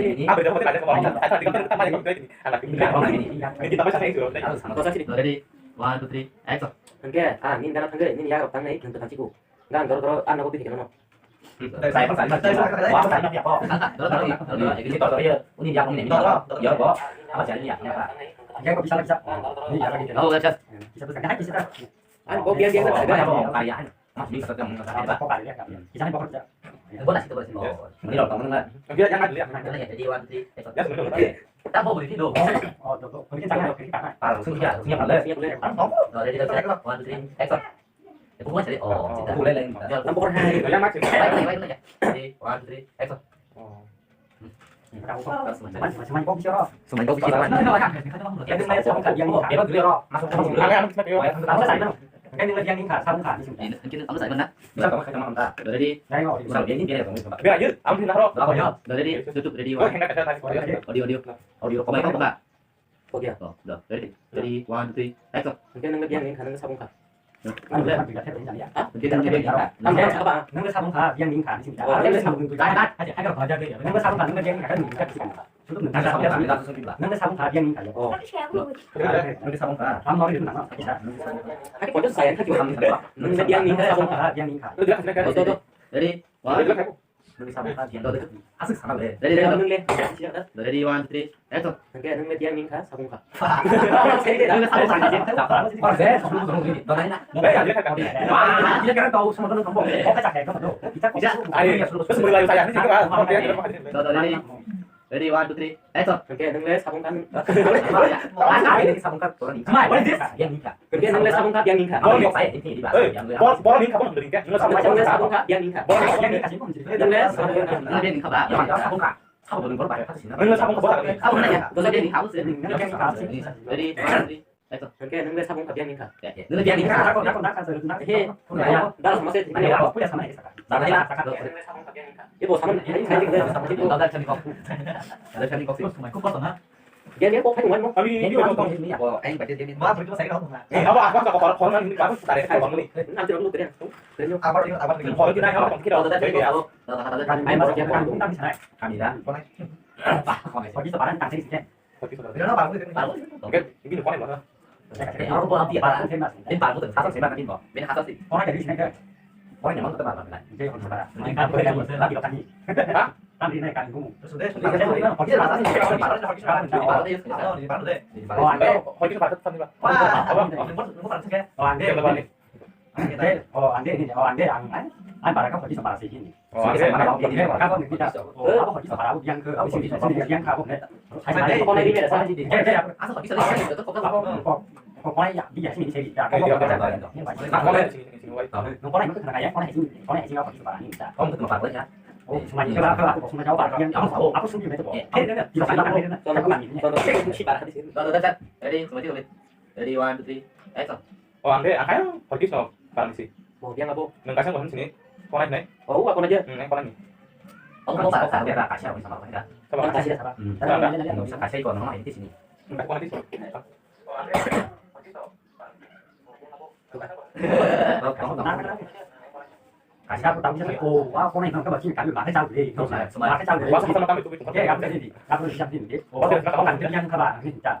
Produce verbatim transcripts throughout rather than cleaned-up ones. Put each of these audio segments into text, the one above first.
Ready? Ready? One, two, three, action. Hwnkhe, ah, nini gana thangwi, nini yagrok tangnai, nwng kwthang chikhu. Gang doro doro, ah, nogo bini gana no. Ani kok biang biang na thabai. Bo nasi to bo nasi. Bo. Yang yang yang. Jadi one, two, three, action. Tabo boleh dulu. Oh, to to. Mungkin jangan kita. Parang sudah, sudah boleh. Ready, one, two, three, action. Itu bukan jadi, oh, kita. Boleh lain. Yang masih. Baik, baik, baik, baik. Ready, one, two, three, action. Sumai kok bisa, Ron? Sumai kok bisa, Ron? Ini, ini, ini, ini, sabun kah? Ready? Bisa, bisa, bisa, bisa. Ready? Tutup, ready, one. Audio, audio. Audio, kau main kau buka. Oke. Oh, udah. Ready? Ready, one, two, three, action. Hwnkhe nwng biang ni wngkha, nwng sabung kha. Hwnkhe nwng biang ni wngkha. Nwng sabung kha, biang ni wngkha, nwng sabung kha, nwng biang ni wngkha. Nwng sabung kha, nwng biang ni wngkha. Oh. Nwng sabung kha, nwng biang ni wngkha, sabung kha, biang ni wngkha. Ready? One. Nungni samung kha, biang ni wngkha. Aswk sana le. Ready, ready, nung le. Ready, one, two, three, action. Hwnkhe nung le biang ni wngkha, sabung kha. Nung le sabung kha. Bar se, sabung kha, sabung kha. Donai na. Wah, dia kan tahu semua tentang kamu. Kok kacak ya, kamu tuh. Kita kok. Ayo, terus mulai saya ini juga. Ready, ready, one, two, three, action. Hwnkhe nung le sabung kha. Sabung kha. Biang ni wngkha. Hwnkhe nung le sabung kha, biang ni wngkha. Borok ni wngkha, borok ni wngkha. Nung le sabung kha, biang ni wngkha. Nung le sabung kha. Nung le sabung kha, borok ni wngkha. Ready, one, two, three, action. Hwnkhe nung le sabung kha, biang ni wngkha. Nung le biang ni wngkha. He, dara sama se. Dara sama. Ibo sama ni, ini saya juga sama ni. Dara sama ni kok. Dara sama ni kok sih. Dia, dia kok kayak gimana? Kami ini kok. Apa, apa, apa, apa, apa, ini baru tarik kayak bang ni. Nanti dulu kerja. Kerja. Apa, apa, apa, apa. Kalau kita, apa, kita. Kami masih jalan. Kami dah. Bagi separan tak sih. Oke, ini kok apa? Ini baru tuh. Ini baru tuh. Satu sih, ini kok. Ini satu sih. Orang jadi sini kan. Orang yang mau tempat apa? Jadi orang separan. Ini kan boleh lagi lagi. Hah? Kan ini kan kamu. Sudah, sudah. Oh, ada. Oh, ada. Oh, ande, ande, ang, ang, ang bara ka hoi sa para sini. Oh, ande. Ka hoi sa para yang ke, yang ka. Asa hoi sa. Ko ko ya, dia sini sini. Ko ko ya, ko ko ya sini. Oh, semua ni kalau aku semua jawab yang aku aku sendiri itu. Eh, dia dia. Ready, semua. Ready, one, two, three, action. Oh, ang de, ang kaya pergi so, parang si. Bo, dia nggak, Bo? Nang kasih, sini. Kau naik, naik. Oh, aku aja. Hmm, naik, kau naik. Oh, kau tak, tak, tak, kasih, aku sama, tak. Sama, kasih, sama. Hmm. Sama, sama. Bisa kasih, kau nama ini sini. Hmm, kau naik, sini. Oh, kamu, kamu. Kasih, aku tahu, oh, wah, kau naik, kamu, kamu, kamu, pakai jauh, eh, kau sama, sama. Pakai jauh, eh. Wah, sama, sama, itu, itu. Oke, kamu sini. Aku bisa sini. Oh, kamu, kamu, yang, kamu, ini, tak.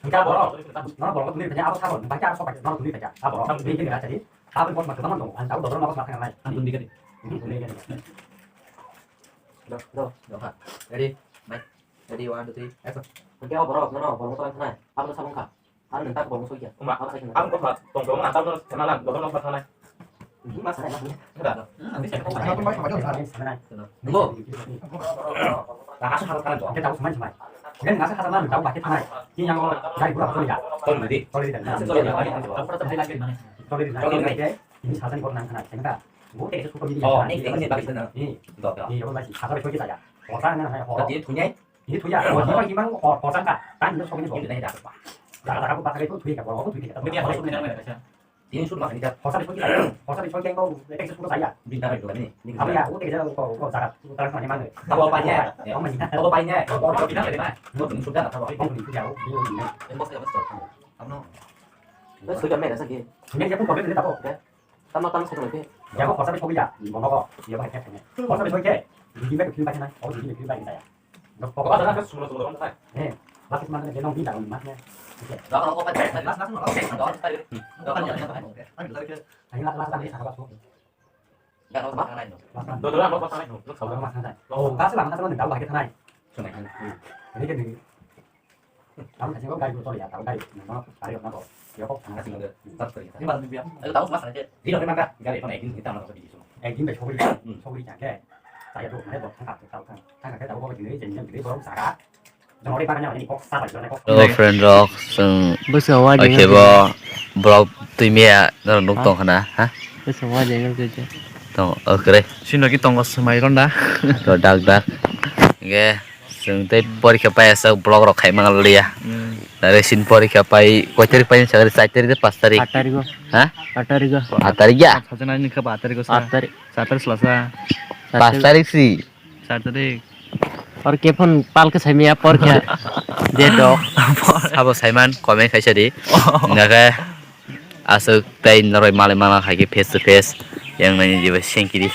Hingke borok, nono borok tuni tanya abo sabo, bahai abo sok bahai nono tuni tanya. Abo borok tuni kini rachari. Abo borok ma tuma dong, ang tahu dorong abo ma thangnai. Ang tuni kini. Hmm, tuni kini. Do, do, do ha. Ready? Bye. Ready, one, two, three, action. Hingke abo borok nono borok thangnai. Abo sabung kha. Ang nang tak borok sokya. Uma, abo sakna. Ang kok tong tong ang tahu nono thangnai, dorong ma thangnai. Nungbo. Nang asa hasa nang daw bakit thanai. Ini yang orang dari bulan Oktober ya. Tolong di. Tolong di. Tolong di. Tolong di. Ini sasaran kok nang thanai. Thanai. Bu kayak suka gini. Oh, ini ini bakit thanai. Ini. Do do. Ini orang lagi sasaran kok kita ya. Orang nang hai ho. Tadi punya. Ini tuh ya. Orang orang gimana ho ho sangka. Tan ini sok ini. Ini dah dah. Dah dah aku pakai itu tuh ya. Kalau aku tuh ya. Ini dia harus punya mana? Ini sudah masih ada. Hosa di soki, hosa di soki yang kau, eh, sudah saya. Bintang itu kan ini. Ini apa ya? Aku tidak tahu kau, kau cara, cara mana mana. Tahu apa ya? Tahu mana? Tahu apa ya? Tahu apa bintang itu, Pak? Kau belum sudah tahu apa. Kau belum sudah, kau belum. Yang bos yang bos. Kamu. Terus sudah mana lagi? Ini dia pun kau belum tahu. Oke. Tama tama satu lagi. Ya kau hosa di soki ya. Mau kau, dia pakai kepengnya. Hosa di soki. Di sini pakai kepeng pakai mana? Oh, di sini pakai kepeng pakai saya. Pokok ada kan semua semua orang pakai. Eh, bakit mana dia nong bintang mana? Oke. Kalau kau pakai, last last last. Ayo last last last. Last last. Dua dua last last. Last last. Oh, kasih lah, kasih lah, nggak tahu lagi thanai. Sungai. Ini kan ini. Kamu kasih kau gari motor ya, tahu gari. Nama gari apa kau? Ya kau. Kasih nggak. Start sekali. Ini baru biar. Ayo tahu semua saja. Di mana gari? Gari apa naik? Kita mana bisa. Ekdin bai sogri, hmm, sogri changkhe. Chaya do mane bo thangkha, thangkha, thangkha khe tabuk bo jinai, jeng jeng jinai borok saka. Jong ori bagani kok sa bai jong kok. Hello friend rok, chwng bwskango waje oke bo borok twimiya norok nuk tong khna ha. Bwskango waje nuk tong. Tong okre. Sino ki tongo swmai ronda. To dak dak. Ge. Chwng tei porikha pai aswk vlog rok khai manliya. Hmm. Nare sin porikha pai koi tarik pai ni sakri, char tarik de pas tarik? Aat tarik o. Ha? Aat tarik o. Aat tarik ya? Sajana ni kha aat tarik o sa. Aat tarik. Char tarik sla sa. Pas tarik si. Char tarik. Or ke phone pal ke saimya porikha. Je dok. Sabo saiman comment khaisa di. Nake aswk tei noroi malai mana khai ke face to face. Yang nani jiba sengkiri.